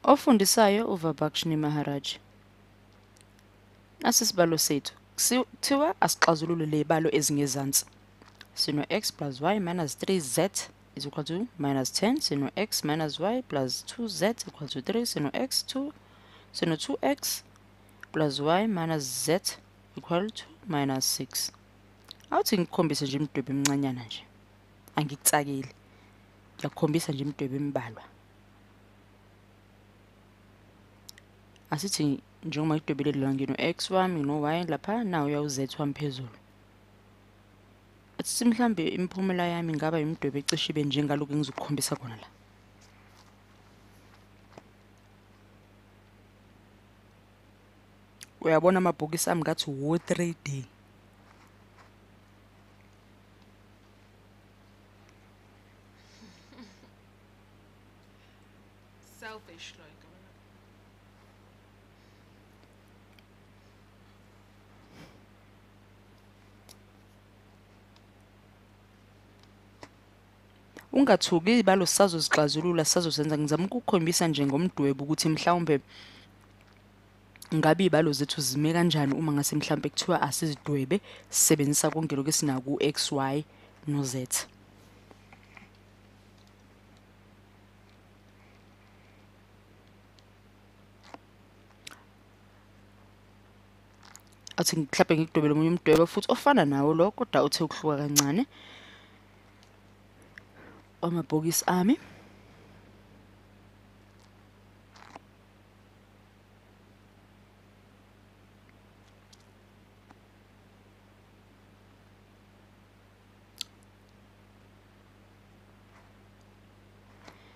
Ofundisayo uVabakhshni Maharaj. Nasi isibalo sethu. Kuthiwa asixazulule lezibalo ezingezansi. Sino x plus y minus 3z is equal to minus 10. Sino x minus y plus 2z equal to 3. Sino x 2. Sino 2x plus y minus z equal to minus 6. Awuthi ngikukhombise nje imidwebo emincanyana nje. Angikutsakeli. Ngiyakukhombisa nje imidwebo embalwa. Asithi njengoba ngidwebile la ngino x wami ngino y lapha nawo uya u-z wami phezulu. Asithi mhlambe imiphumela yami ingaba imidwebo ecishe ibe njengalokhu engizokukhombisa khona la. Uyabona amabhokisi ami ngathi wo 3D. Selfish like. Ungathuki izibalo sisazozixazulula sisazosenza. Ngizama ukukukhombisa nje ngomdwebo ukuthi mhlawumbe ngabe izibalo zethu zime kanjani uma ngase mhlawumbe kuthiwa asizidwebe sisebenzisa konke lokhu esinako u-x, y no-z. Athi mhlawumbe ngikudwebele omunye umdwebo futhi ofana nawo lo kodwa uthe ukuhluka kancane. Amabhokisi ami.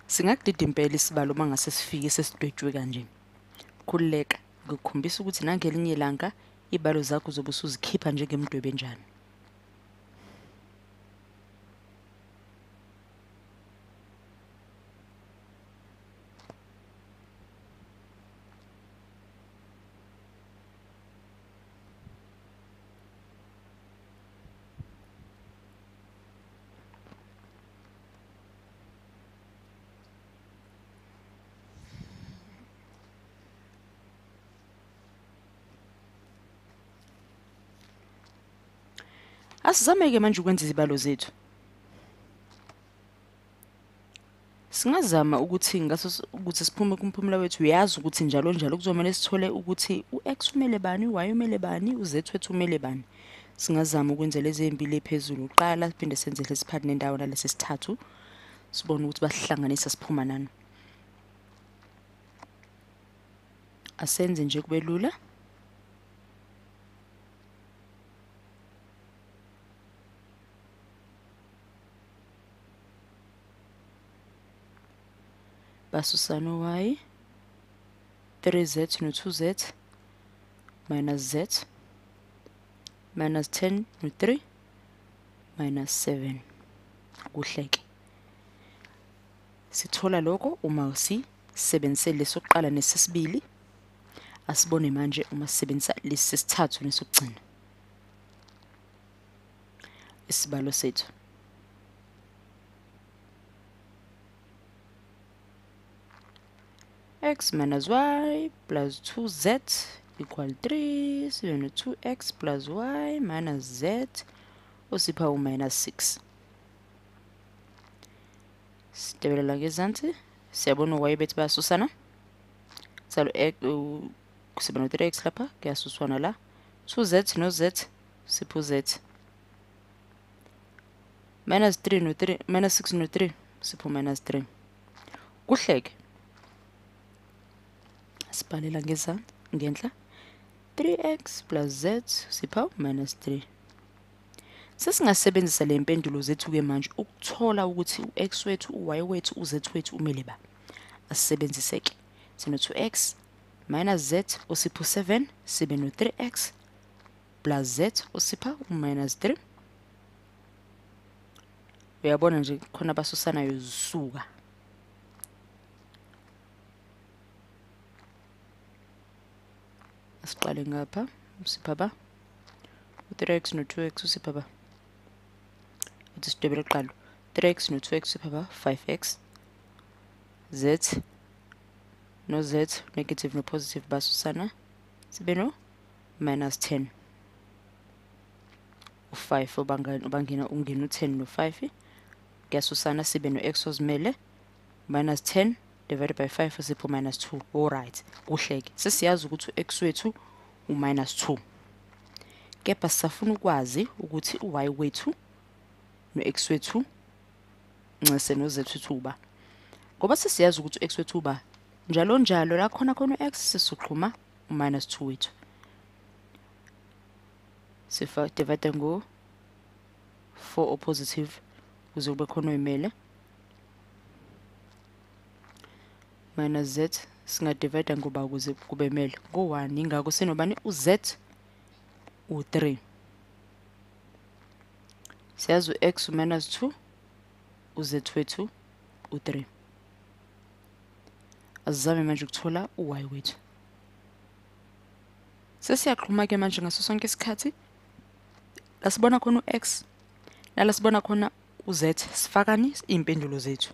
Singakudida impela isibalo uma ngase sifike sesidwetshwe kanje. Khululeka, ngikukhombisa ukuthi nangelinye ilanga izibalo zakho uzobe usuzikhipha njengemidwebo enjani. Asizame-ke manje ukwenza izibalo zethu. Singazama ukuthi ngaso ukuthi siphume kumphumela wethu, uyazi ukuthi njalo njalo kuzomele sithole ukuthi u-x umele bani, u-y umele bani, u-z wethu umele bani. Singazama ukwenza lezi ezimbili ephezulu kuqala, siphinde senze lesi phakathi nendawo nalesi sithathu, sibone ukuthi basihlanganisa siphuma nani. Asenze nje kube lula. Basusana y 3z no 2z minus z minus 10 no 3 minus 7. Kuhleke. Sithola lokho uma sisebenzise lesokuqala nesesibili. Asibone manje uma sisebenzisa lesisithathu nesokugcina. Isibalo sethu. X minus y plus 2z equal 3, sibe no 2x plus y minus z osipha u minus 6. Sidebelela ngezansi, siyabona u-y bethu bayasusana. Salo siba no 3x lapha, kuyasuswana la. 2z no z sipho z. Minus 3 no 3, minus 6 no 3 sipho minus 3. Kuhleke. Sibhalela ngezansi ngenhla 3x plus z sipha minus 3. Sesingasebenzisa le mpendulo zethu ke manje ukuthola ukuthi u-x wethu, u-y wethu, u-z wethu umele ba. Asisebenzise ke. Sino 2x minus z osipho 7, sibe no 3x plus z osipha u-minus 3. Uyabona nje khona abasusanayo zisuka. Asiqale ngapha, usipha ba u-3x no-2x usipha ba. Uthi sidwebele kuqala 3x no-2x usipha ba 5x z no z negative no positive basusana, sibe no minus 10. U5 obangena ungena u10 no5 kuyasusana, sibe no x ozimele minus 10 divided by 5 sipho minus 2. Alright, kuhleke. Sesiyazi ukuthi u-x wethu u-minus 2. Kepha sisafuna ukwazi ukuthi u-y wethu no-x wethu ncese no-z wethu uba. Ngoba sesiyazi ukuthi u-x wethu uba, njalo njalo la khona khona u-x sisuxhuma u-minus 2 wethu. Sifa divide ngo 4 o positive ukuze kube khona oyimele. Minus z singadivide ngoba ukuze kube mele ngo-1, ingakho sinobani u-z u-3. Siyazi u-x u-minus 2, u-z wethu u-3. Asizame manje ukuthola u-y wethu. Sesiyaxhuma ke manje ngaso sonke isikhathi. La sibona khona u-x nala sibona khona u-z, sifakani iy'mpendulo zethu.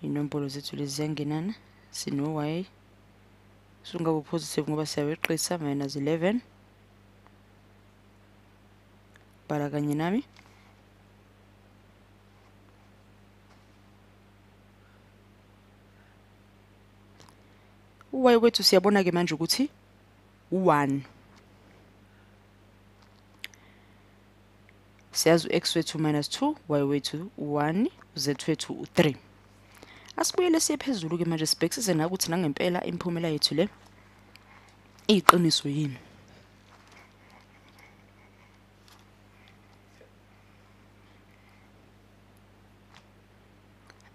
Inombolo zethu lezi ziyangenana, sino-y sungaba positive ngoba siyaweqisa minus 11. Bhala kanye nami. U-y wethu siyabona ke manje ukuthi u-1. Siyazi u-x wethu minus 2, y wethu u-1, u-z wethu u-3. Asibuyele siye phezulu ke manje sibhekisise na ukuthi nangempela imiphumela yethu le iyiqiniso yini.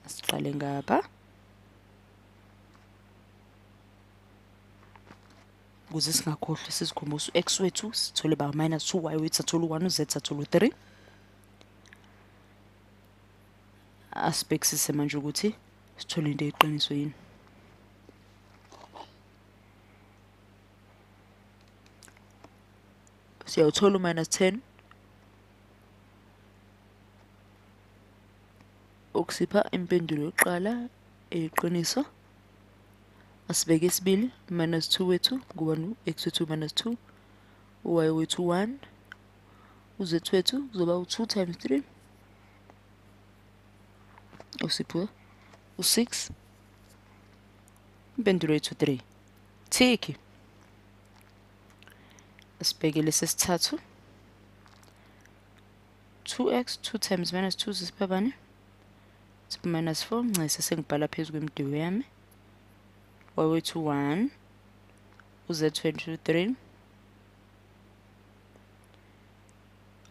Asiqale ngapha ukuze singakhohlwa, sizikhumbuze u-x wethu sithole ba minus 2, y wethu sathola u-1, u-z sathola u-3. Asibhekisise manje ukuthi sithole into eyiqiniso yini. Siyawuthola u-minus 10 okusipha impendulo yokuqala eyiqiniso. Asibeke isibili, minus 2 wethu ngoba u-x wethu minus 2, u-y wethu 1, u-z wethu kuzoba u-2 times 3 usipho u-6, impendulo yethu 3. Thiki. Asibheke lesesithathu, 2x 2 times minus 2 sisipha bani? Sipha minus 4. Ncese sengibhala phezu kwemidiwo yami. Y wethu 1, u-z wethu 3,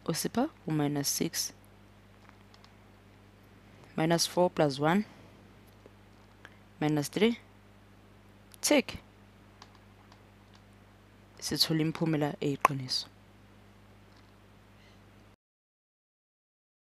usipha u-minus 6. Minus 4 plus 1 minus 3. Tick. Sithola imiphumela eyiqiniso.